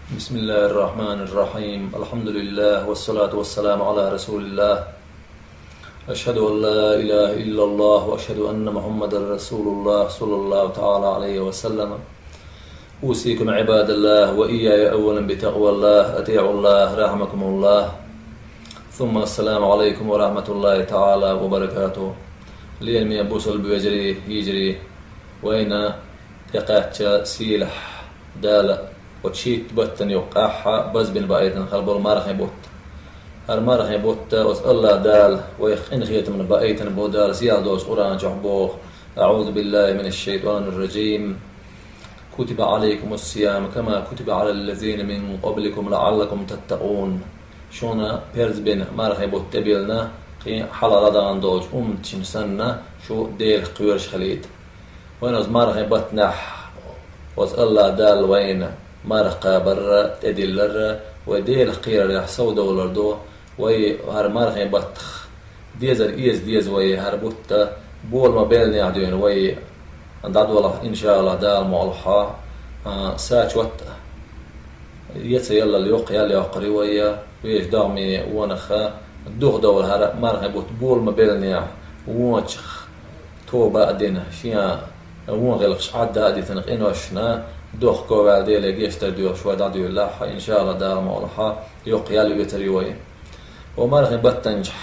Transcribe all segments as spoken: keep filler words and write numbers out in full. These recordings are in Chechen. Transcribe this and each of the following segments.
بسم الله الرحمن الرحيم. الحمد لله والصلاة والسلام على رسول الله. أشهد أن لا إله إلا الله وأشهد أن محمدا رسول الله صلى الله تعالى عليه وسلم. أوصيكم عباد الله وإياي أولا بتقوى الله. أطيعوا الله رحمكم الله. ثم السلام عليكم ورحمة الله تعالى وبركاته. Лераме бусалба вежарий, йижарий, вайна тӀекхаьчча сийлахь Дала оцу шийтта баттана юккъехь базбина баийтина хилла болу мархийн бутт. ХӀара мархийн бутт оцу АллахӀ Дала вайх къинхетамна баийтина бу. Дала сийлахь долчу Къуръан чохь боху: أعوذ بالله من الشيطان الرجيم. كتب عليكم الصيام كما كتب على الذين من قبلكم لعلكم تتقون. Шуна парз бина мархийн бутт тӀебиллина, кхин хьалха дӀадахана долчу умматашна санна, шу Делах кхоьруш хилийта. Вайна оцу мархийн баттанехь оцу АллахӀ Дала вайна марха кхабарра, тӀедилларра, вай Делах кхерарехь совдовлар ду. Вай хӀара мархийн баттах дезар эца деза вай, хӀара бутт бола ма-беллинехь дуьйна вай дӀадолахь, иншааллахӀ, Дала мукъ лахь, а, сачот а, эца яллал йоккха ял йоккхур ю вай, вешан догӀмийн вонах духадовла хӀара мархийн бутт бола ма-беллинехь, вонах тоба а дина, шен вон гӀиллакхаш Ӏадда а дитина, къиношна дохко ваьлла, Деле гечдар доьхуш вай дӀадуьйлахь, иншааллахӀ, Дала мукъ лахь, йоккха ял оьцур ю вай. Ва мархийн баттанчохь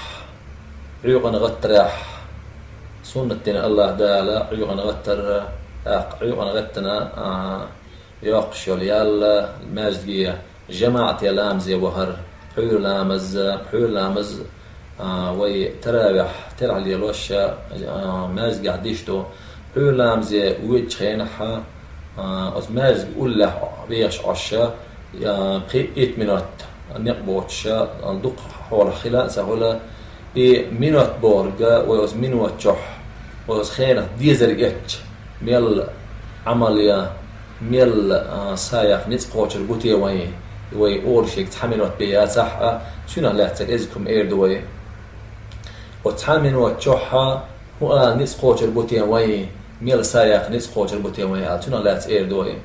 Ӏуьйкъана гӀаттарехь суннат дина АллахӀ Дала Ӏуьйкъана гӀаттар, тӀаккха Ӏуьйкъана гӀаттана, а, йоккхуш йолу ял маьждиге жамаӀате ламазе вахар, пхьуьйра ламаз, пхьуьйра ламаз, а, вай таравихь терахь лелош, а, маьждигехь диш ду. Пхьуьйра ламазе воьдучу хенахь, а, оцу маьждиган уллехь вехаш Ӏош, а, пхи-итт минот некъ боцуш, а, дукха хьолахь хила а ца хуьлу. И минот бохург, вай оцу минот чохь, вай оцу хенах дезарг эцча, мел Ӏамал ян, мел, а, са яккха ницкъ кхочур бу те вайн, вай олуш ерг цхьа минот бен яцахь а, цуьнах лаьцна кӀезиг хӀума эр ду вай. Оцу цхьана минот чохь хӀун ала ницкъ кхочур бу те вайн, мел са яккха ницкъ кхочур бу те вайн аьлла, цуьнах лаьцна эр ду вай.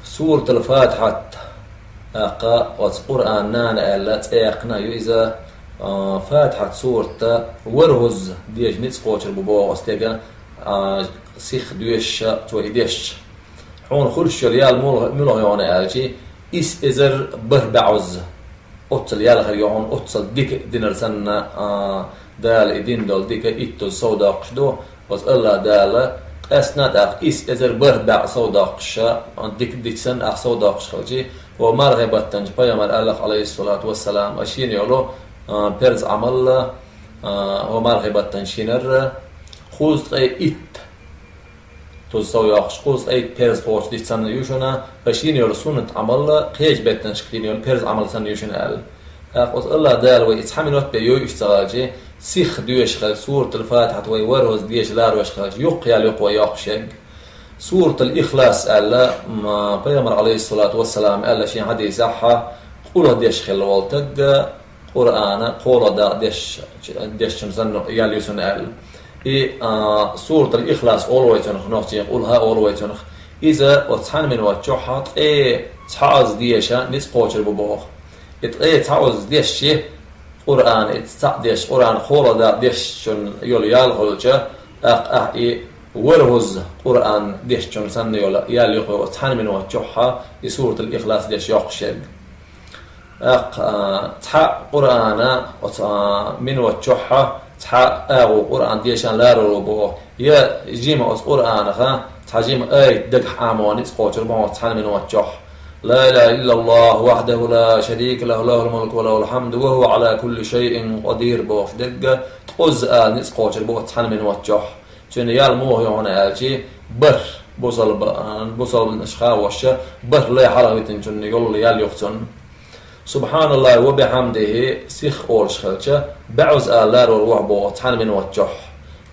Суратал Фатихьат, тӀаккха оцу Къуръан нана аьлла цӀе яьккхина а ю иза, а, Фатихьат сурат ворхӀазза деза ницкъ кхочур бу боху оцу стеган, а, сиха доьшуш цо и дешча. Хьуна хуьлуш йолу ял мула-, муьлха ю хьуна аьлча, исс эзар бархӀ бӀозза. Оццул ял хир ю хьуна, оццул дика динарг санна, а, Дала и дина долу дика иттаза сов доккхуш ду, оцу АллахӀ Дала къаьстина а тӀаккха исс эзар бархӀ бӀе сов доккхуш, а, дика дича санна, ахь сов доккхуш хилча, ва мархийн баттанчу пайхамар аьлла, Ӏалайхиссалату вассалам, а, шена йолу, а, парз Ӏамал, а, ва мархийн баттанчу шинара, кхузткъе итт туза сов йоккхуш, кхузткъе итт парз кхочуш дича санна ю шуна, ткъа шена йолу суннат Ӏамал кхечу беттанашка дина йолу парз Ӏамал санна ю шуна аьлла. ТӀаккха оцу АллахӀ Дала вай и цхьа минот бен йойуш ца хилча, сиха доьшуш хилча, суратал Фатихьат вай ворхӀазза деша ларош хилча, юккъе ял ю-кх вай йоккхуш ерг. Суратал Ихлас аьлла, м, пайхамар, Ӏалайхиссалату вассалам, аьлла шен хьадисехь, къулхӀа деш хилла волу стаг, Къуръана кхола дакъа деш, дешчун санна ял ю цунна аьлла. И, а, суратал Ихлас олу вай цунах, нохчийн къулхӀа олу вай цунах. Иза оцу цхьана минот чохь ткъе цхьа озза деша ницкъ кхочур бу боху. И ткъе цхьа озза дешча, Къуръана и цхьаъ деш, Къуръана кхола дакъа дешчун йолу ял хуьлча, тӀаккха ахь и ворхӀазза Къуръан дешчун санна йолу ял ю-кх оцу цхьана минот чохь и суратал Ихлас деш йоккхуш ерг. ТӀаккха, а, цхьа Къуръана оцу, а, минот чохь цхьа агӀо Къуръан дешан ларо боху. Я жима оцу Къуръанах цхьа жима аят дагахь Ӏамо ницкъ кхочур бу оцу цхьана минот чохь. لا إله إلا الله وحده لا شريك له، له الملك وله الحمد وهو على كل شيء قدير бохуш дерг, ткъозза ала ницкъ кхочур бу оцу цхьана минот чохь. Цуьнан ял муха ю хьуна аьлча, бархӀ бусалба-, бусалбанаш хавоша, бархӀ лай хьалха витинчунна йолу ял ю-кх цунна. СубхьаналлахӀи ва бихьамдихӀи сиха олуш хилча, бӀозза ала ларор ву боху цхьана минот чохь.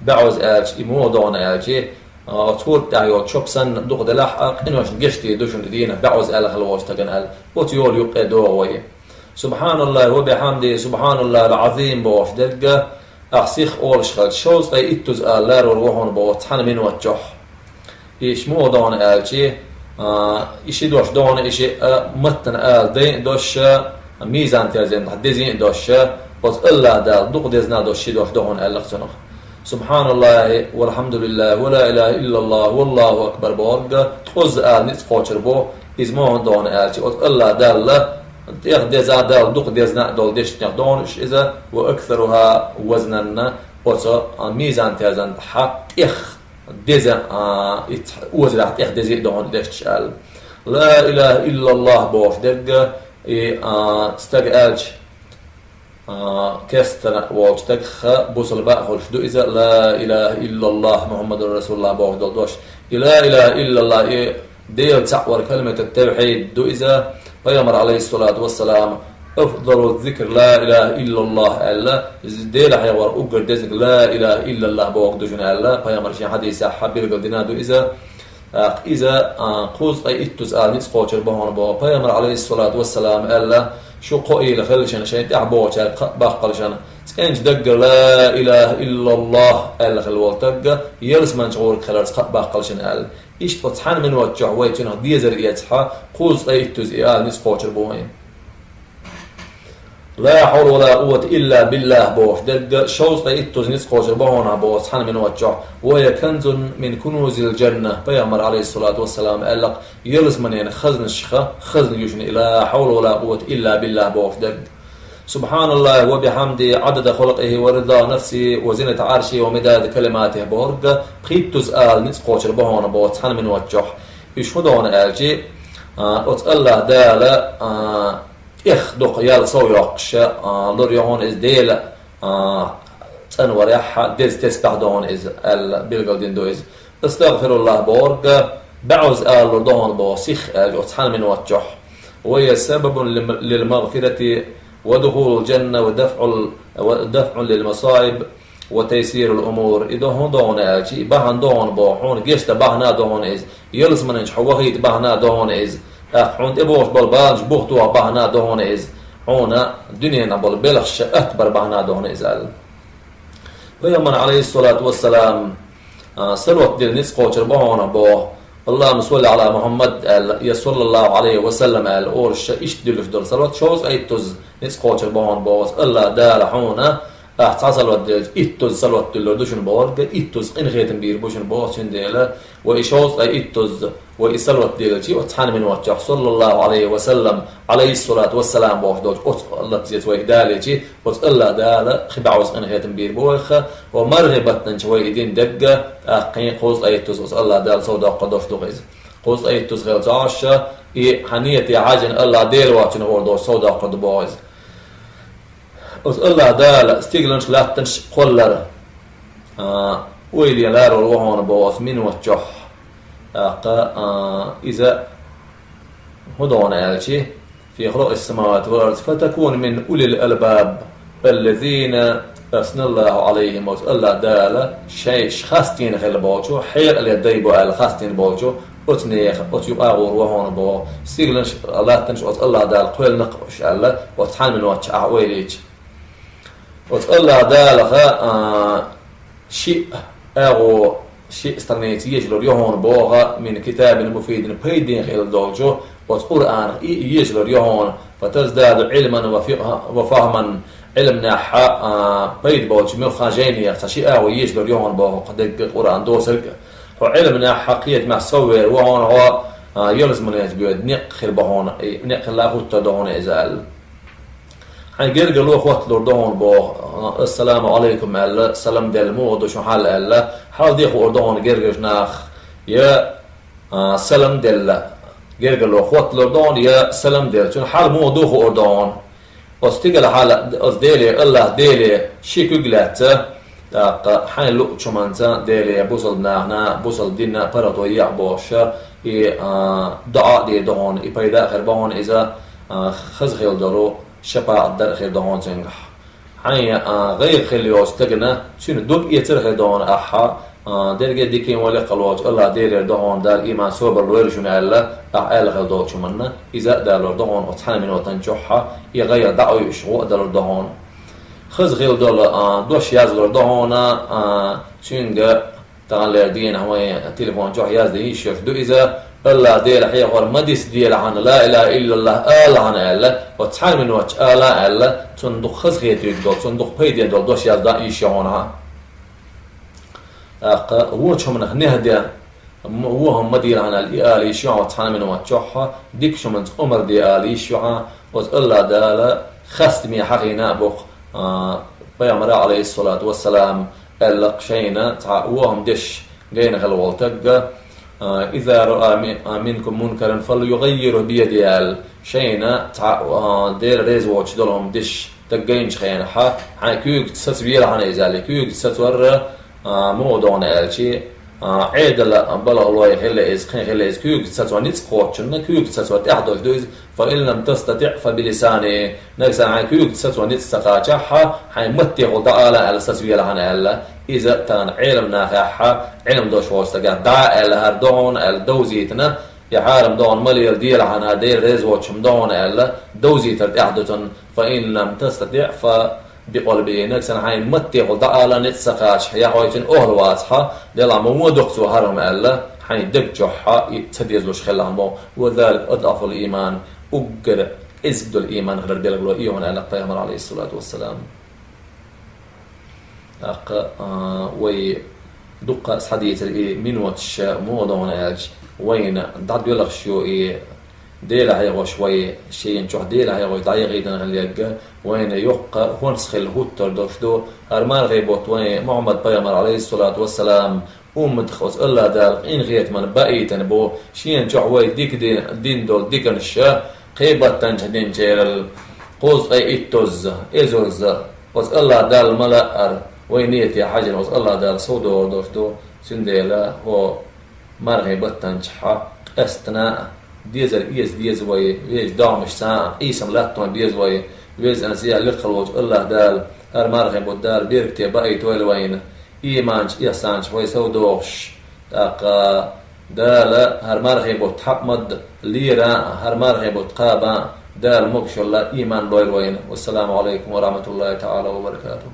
БӀозза аьлча, и муха ду хьуна аьлча, а, оцу сурат тӀехь йолу чоп санна дукха делахь а, къиношна гечдийр ду шуна дийнахь бӀозза аьлла хила волчу стагана аьлла. Оцу йолу юккъе догӀу вай. СубхьаналлахӀи ва бихьамдихӀи, СубхьаналлахӀил Ӏазим бохуш дерг, ахь сиха олуш хилча, шовзткъе иттазза ала ларор ву хьуна боху цхьана минот чохь. Иштта муха ду хьуна аьлча, А, и ши дош дохьуна, и ши, а, маттана ала дайна дош, а, мизан терзан тӀа дезийна дош, оцу Аллах Дала дукха дезна дош ши дош дохьуна аьлла цунах. Субханаллахи, валхамдулиллахи, ва ла илаха иллаллах, валлаху акбар бохург, ткъозза ала ницкъ кхочур бу, иза ма хӀунда дохьуна аьлча, оцу Аллах Далла тӀех деза, Далла дукха дезна долу дешнех дохьуна иза, ва аксаруха вазнан, оцу, а, мизан терзан тӀа тӀех деза, а, иццахь озарехь тӀех деза а дохьуна дешча аьлла. Ла илаха иллаллах бохуш дерг, и, а, стаг аьлча, а, кестана волчу стагах бусалба а хуьлуш ду иза, ла илаха иллаллах, Мухаммадур Расулуллах бохуш долу дош. И ла илаха иллаллах, и Дела цхьаъ вара калимату тавхьид ду иза, Пайхамар, алейхиссалату вассалам, «Афдалу зикр ла илаха иллаллах», аьлла, иза Дела хьехор уггар дезиг ла илаха иллаллах боху ду шуна аьлла, Пайхамар шен хьадисехь билгал дина ду иза. ТӀаккха иза, а, кхузткъе иттуза ала ницкъ кхочур бу хьуна боху. Пайхамар, алейхиссалату вассалам, аьлла, шу кхоийла хилча шайн тӀехь бохучаьрга кхаъ баккхалшан, цӀенчу даггара ла илаха иллаллах аьлла хилла волу тагга, ялсаманчу гӀург хиларца кхаъ баккхалшан аьлла. Иштта оцу цхьана минот чохь вай цуьнах дезар эцахьа, кхузткъе иттуза и ала ницкъ кхочур бу вайн. Ла хьавла ва ла къуввата илла биллах бохуш дерг, шовзткъе иттуза ницкъ кхочур бу хьуна боху цхьана минот чохь. Ва я канзун мин кунузил джанна. Пайхамар, алейхиссалату вассалам, аьлла, ялсаманин хазнашха хазна ю шуна и ла хьавла ва ла къуввата илла биллах бохуш дерг. Субханаллахи ва бихьамди, Ӏадада халкъихи ва рида нафсихи ва зината Ӏаршихи ва мидада калиматихи бохург, пхийттуза ала ницкъ кхочур бу хьуна боху цхьана минот чохь. Уьш хӀун дохьуна аьлчи, а, оцу Аллах Дала, а, тӀех дукха ял сов йоккхуш, а, лур ю хьуна иза Дела, а, цӀанварехь, деза тесбехь дохьуна иза аьлла билгал дина ду иза. Астагфируллах бохург, баьӀуза алалур дохьуна боху сих аьлча оцу цхьана минот чохь. Ва я сабабун лил-, лил магфирати ва духулил джанна ва дафӀул-, ва дафӀун лил масаиб ва тайсирул умур. И дохьуна дохьуна аьлчи, и бахьана дохьуна боху, хьуна гечдан бахьана дохьуна иза, ялсаманин чу хьо вахийта бахьана дохьуна иза, тӀаккха хьуна тӀебогӀуш болу баланаш бухтоха бахьана дохьуна иза, хьуна дуьненахь болу белхаш атта бар бахьана дохьуна иза аьлла. Пайхамар, алейхиссалату вассалам, а, салот дилла ницкъ кхочур бу хьуна боху. Аллахумма салли ала Мухаммад аьлла, я саллаллаху алейхи ва саллам аьлла, олуш иштта диллуш долу салот, шовзткъе иттуза ницкъ кхочур бу хьуна боху. Аллах Дала хьуна, ахь цхьа салот делча, иттуза салот диллур ду шуна бохург, иттуза къинхетам бийр бу шуна боху, цундела, ва и шовзткъе иттуза, ва и салот делчи, оцу цхьана минот чохь, саллаллаху алейхи ва саллам, алейхиссалату вассалам бохуш долчу, оцу лафзеца вайх далийчи, оцу Аллах Дала кхин баьӀуза къинхетам бийр бу вайх, ва мархи баттанча вай и дина дегга, тӀаккхий кхузткъе иттуза оцу Аллах Дала сов доккхур долуш ду иза. Кхузткъе иттуза хила ца Ӏаш, и хьан нийяте хьаьжжина Аллах Дела воцчунна гӀур долуш сов доккхур ду боху иза. Оцу Аллах Дала стигланаш, латтанаш кхоллар, а, ойла ян ларор ву хьуна боху оцу минот чохь. ТӀаккха, а, иза хӀун дохьуна аьлчи, фи халкъис самавати вал ард фатакуна мин улил албаб, аллазина асналлаху алейхим, оцу Аллах Дала шайш хастийна хилла болчу, хьекъале дай бу аьлла хастийна болчу, оцу нехан, оцу юкъа гӀур ву хьуна боху, стигланаш, латтанаш оцу Аллах Дала кхоьллина-кх уьш аьлла, оцу цхьана минот чохь ахь ойла йича. Оцу Аллах Далаха, а, шиъ агӀо, шиъ страница ешалур ю хьуна боху, мин китабин муфидин, пайдехь хила долчу оцу Къуръанах и ешалур ю хьуна, фатаздаду Ӏилман ва фикъхьа-, ва фахман, Ӏилманехь, а, пайда болчу муьлхха жайнех цхьа шиъ агӀо ешалур ю хьуна боху, кху дегга Къуръан доцург. Хьо Ӏилманехь кхетамехь соввер ву хьуна хьо, а, ялсаманечу боьда некъ хир бу хьуна, и некъ хилла хӀуттур ду хьуна иза аьлла. Хьайн гергарло хотталур ду хьуна боху, ассаламу алайкум аьлла, салам делла муха ду шун хьал аьлла, хьал де хуур ду хьуна гергарчу нах, я, а, салам делла. Гергарло хотталур ду хьуна, я салам делла. Цуьнан хьал муха ду хуур ду хьуна. Оцу стигала хьал, оцу Деле, Аллах Деле, ши куьг лаьцна, тӀаккха хьайн луъучу хӀуманца Деле бусалба нахана, бусалба динна паргӀато ехьа бохуш, и, а, доӀа а дийр ду хьуна, и пайда а хир бу хьуна иза, а, хаза хила долу шапаӀат дар а хир ду хьуна цуьнгахь. Хьайн, а, гӀайгӀа хилла йолчу стагана цуьнан дог эцар а хир ду хьуна ахьа, а, дерриге а дикин вале а кхаллачу Аллах Делера ду хьуна Дала иман собар лойла шуна аьлла, ахьа аьлла хила долчу хӀуманна, иза а далор ду хьуна оцу цхьана минотан чохь, и гӀайгӀа дӀа а уьйуш, гӀо а далур ду хьуна. Хаза хила долу, а, дош язлур ду хьуна, а, цуьнга таханлера дийнахь вайн телефон чохь яздина йиш йолуш ду иза, Аллах Дела хьехор ма дис делахьана, ла илаха иллаллах алахьана аьлла, оцу цхьана минот чу ала аьлла, цунна дукха хазахетийта долу, цунна дукха пайде долу дош яздан ийш ю хьуна хьан. ТӀаккха вочу хӀуманах нехь де, м-, вон хӀума ма дийла хьан аьлла, и ала ийш ю хьан оцу цхьана минот чохь, дика хӀуманца омра де ала ийш ю хьан, оцу Аллах Дала хастаме хьахийна а боху, а, пайхамара, алейхиссалату вассалам, аьлла шайна цхьа вон хӀума деш гайна хила волу тагга, а, иза раъа ми-, а, минкум мункаран фалюгаййиру биядихи аьлла, шайна цхьа, а, Дела реза воцуш долу хӀума деш таг гайначу хенахь, хьайн куьйгаца саца велахьана иза аьлла, куьйгаца сацор, а, муха догӀу аьлчи, а, Ӏедала балхалой хила иза, кхин хила иза, куьйгаца сацо ницкъ кхочунна, куьйгаца сацо тӀаьхьа долуш ду иза, фа ин лам тастатиъ фа билисани, нагахь санна хьайн куьйгаца сацо ницкъ ца кхачахь, хьайн маттехула дӀаала аьлла саца велахьана аьлла, иза тахана Ӏелам нахехь, Ӏилма долуш волчу стагах дӀа аьлла хӀара догӀу аьлла довзийтина, и хьарам догӀу ма лела делахьана, Дела реза воцуш хӀума догӀу аьлла, довзийтар тӀаьхьа ду цунна, фа ин лам тастатиъ фа бикъалбихи, нагахь санна хьайн маттехула дӀаала ницкъ ца кхачахь, я хьо цуьнан охьа вацахь, делахь ма вон доккху цо хьарам аьлла, хьайн даг чохь и ца дезалуш хилахь мо, ва залика адъафул ийман, уггар кӀезиг долу ийман хилар билгало и ю хьуна аьлла пайхамара, алейхиссалату вассалам. ТӀаккха, а, вай дуккха а схьадийцира и миноташ муха догӀу аьлча, вайна дӀадоьлхуш ю и Дела хьехош вай, шайна чохь Дела хьехош дӀаяхийтина хила ягга, вайна йоккха хӀонс хила хӀуттур долуш ду, хӀара мархи бутт вайн Мухьаммад пайхамар, алейхиссалату вассалам, умматах оцу Аллах Дала къинхетаман баийтина бу, шена чохь вай дика дин, дин долу диканаш, кхе баттанча динчерал, кхузткъе иттузза, эзарзза, оцу Аллах Дала ма лаъара, вай нийяте хьаьжжина оцу Аллах Дала сов догӀур долуш ду, цундела хӀо мархи баттанчахьа къаьстина а, дезар эца деза вай, веза догӀмашца а, къийсам латтон беза вай, веза ан зия лирхал волчу Аллах Дала, хӀара мархи бутт Дала беркате баийтойла вайна, ийманчу, ихсанчу вай сов догӀуш, тӀаккха Дала хӀара мархи бутт хьакъ ма-дда лера а, хӀара мархи бутт кхаба а, Дала могушалла ийман лойла вайна. Вассаламу алейкум ва рахматуллахи таала ва баракатух.